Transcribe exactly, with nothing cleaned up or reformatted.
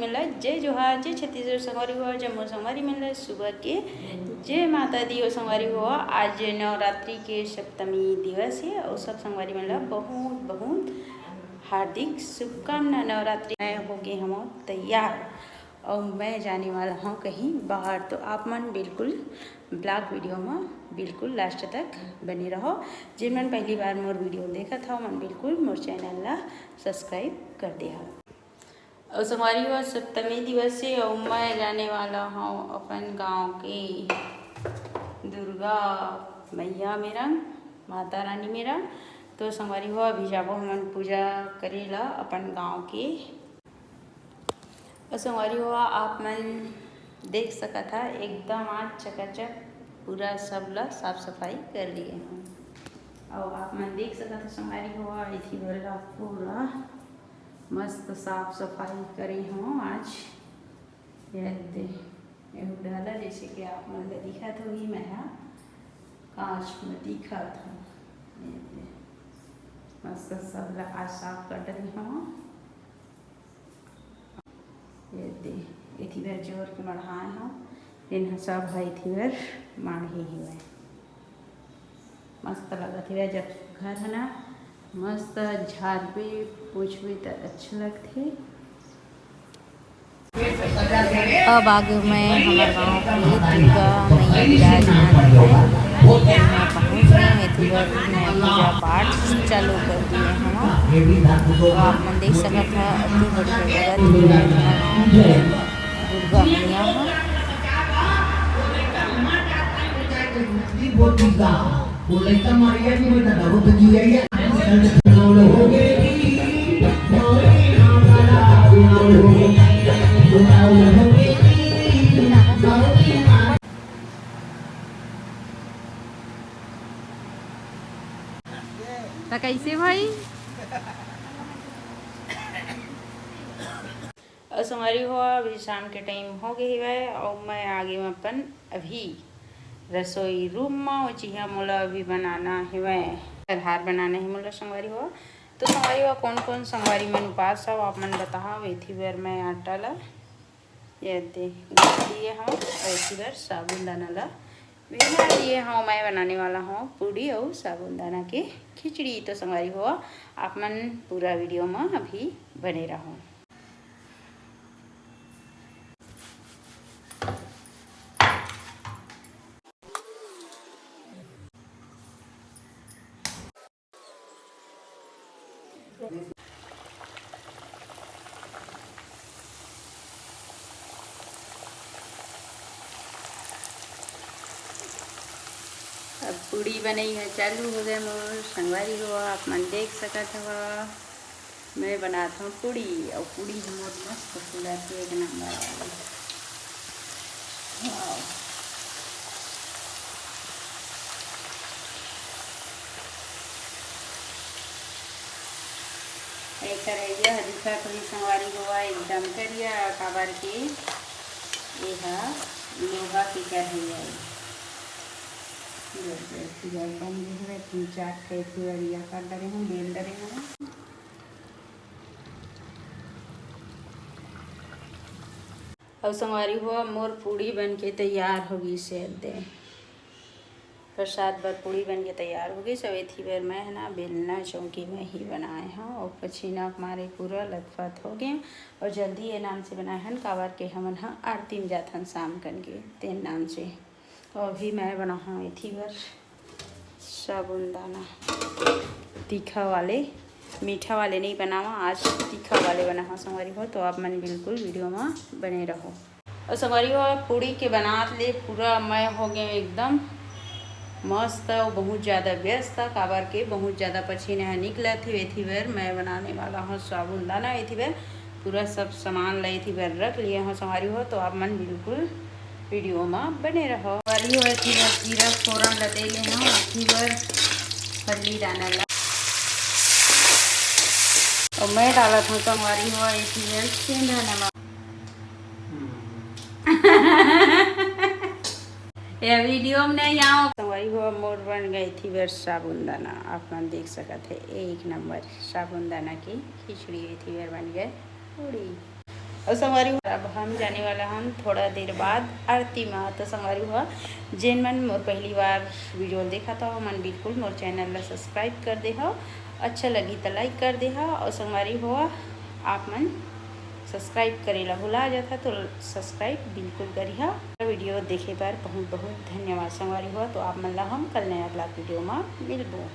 मन ला जय जोहार, जय छत्तीसगढ़ संगवारी हो, जम्मो संगवारी मन ला सुबह के जय माता दी हो संगवारी हो। आज नवरात्रि के सप्तमी दिवस हे अउ सब संगवारी मन ला बहुत बहुत हार्दिक शुभकामना। नवरात्रि मैं हो गे हवं तैयार अउ मैं जाने वाला हवं कहीं बाहर, तो आप मन बिल्कुल vlog video में बिल्कुल last तक बने रहो। जिन मन पहली बार मोर video देखत हव, मन बिल्कुल मोर channel ला subscribe कर दे हव। अउ संगवारी हो, सप्तमी दिवस हे अउ मैं जाने वाला हूँ अपन गांव के दुर्गा मैया मेरा, माता रानी मेरा। तो संगवारी हो, अभी जाबो हमन पूजा करे ला अपन गांव के। अउ संगवारी हो, आप मन देख सकत हा, एकदम आज चकाचक पूरा सब ला साफ सफाई कर लिए हूँ। अउ आप मन देख सकत हा संगवारी हो, एथी बर ला पूरा मस्त साफ सफाई करे हूँ आज। ये दे, एहू डाला जैसे कि आप मन ला दिखत होही, मैं हा कांच में दिखत हूँ। ये दे, मस्त सब ला आज साफ कर डरे हूँ। ये दे, एथी बर जोर के मढ़ाए हूँ, तेन ह सब ह एथी बर माढ़े हेवय। मस्त लगत हे जब घर ह ना मस्त झारबे पोछबे त अच्छा लगथे। अब आगे मैं हमर गांव के दुर्गा मैया विराजमान है, मैं पहुंच गई हूँ। एथी बर मैं पूजा पाठ चालू कर दिए हूँ। तो आप मन देख सकत है, अति बढ़िया जगह दुर्गा मैया है। त कैसे भाई? अउ संगवारी हो, अभी शाम के time हो गए हवय अउ मैं आगे में अपन अभी रसोई room में, वो जिहा मोला अभी बनाना हेवय, फलहार बनाना हे मोला संगवारी हो। तो संगवारी हो, कौन कौन संगवारी मन उपास हो, आप मन बताओ। एथी बर मैं आटा ला ये दे गूंथ दिए हूँ अउ एथी बर साबून दाना ला भिगा दिए हूँ। मैं बनाने वाला हूँ पूड़ी अउ साबून दाना के खिचड़ी। तो संगवारी हो, आप मन पूरा video में अभी बने रहो। अब पूड़ी बनई ह चालू हो गए मोर संगवारी हो, आप मन देख सकत हव। मैं बनात हूँ पूड़ी, अउ पूड़ी ह मोर मस्त फूलत हे, एक नंबर। वाह। ए करैया ह दिखत होही संगवारी हो, एकदम करिया, काबर के एहा लोहा के करैया ए। देख, देख, पूरा बन गे हवय, तीन चार ठे पूरा रिया कर डरे हूँ, बेल डरे हूँ। अउ संगवारी हो, मोर पूड़ी बन के तैयार हो गई से दे। प्रसाद बर पूड़ी बन के तैयार हो गई। सब एथी बर मैं ह ना बेलना चौकी में ही बनाए हूँ अउ पसीना के मारे पूरा लथपथ हो गए। अउ जल्दी ये नाम से बनाए हन, काबर के हमन ह आरती में जाथन शाम कन के, तेन नाम से। अउ अभी मैं बनाहूँ एथी बर साबून दाना, तीखा वाले, मीठा वाले नहीं बनावा, आज तीखा वाले बनाहूँ संगवारी हो। तो आप मन बिल्कुल video में बने रहो। अउ संगवारी हो, पूड़ी के बनात ले पूरा मैं हो गए एकदम मस्त अउ बहुत ज़्यादा व्यस्त, काबर के बहुत ज़्यादा पसीना ह निकलत हे। एथी बर मैं बनाने वाला हूँ साबून दाना। एथी बर पूरा सब सामान ला एथी बर रख लिए हूँ संगवारी हो, तो आप मन बिल्कुल video में बने रहो। संगवारी हो, एथी बर जीरा फोरन ला दे ले हूँ, एथी बर फल्ली दाना ला अउ मैं डालत हूँ संगवारी हो, एथी बर सेंधा नमक। ये video में नहीं आओ। संगवारी हो, मोर बन गए एथी बर साबून दाना, आप मन देख सकत है, एक नंबर साबून दाना की खिचड़ी एथी बर बन गए पूड़ी। अउ संगवारी हो, अब हम जाने वाला हन थोड़ा देर बाद आरती मा। तो संगवारी हो, जेन मन मोर पहली बार video देखत हव, मन बिल्कुल मोर channel ला subscribe कर दे हव, अच्छा लगी त like कर दे हव। अउ संगवारी हो, आप मन subscribe करे ला भुला जाथा तो subscribe बिल्कुल करिहा। Video देखे बर बहुत बहुत धन्यवाद संगवारी हो। तो आप मन ला हम कल नया vlog video मा मिलबो।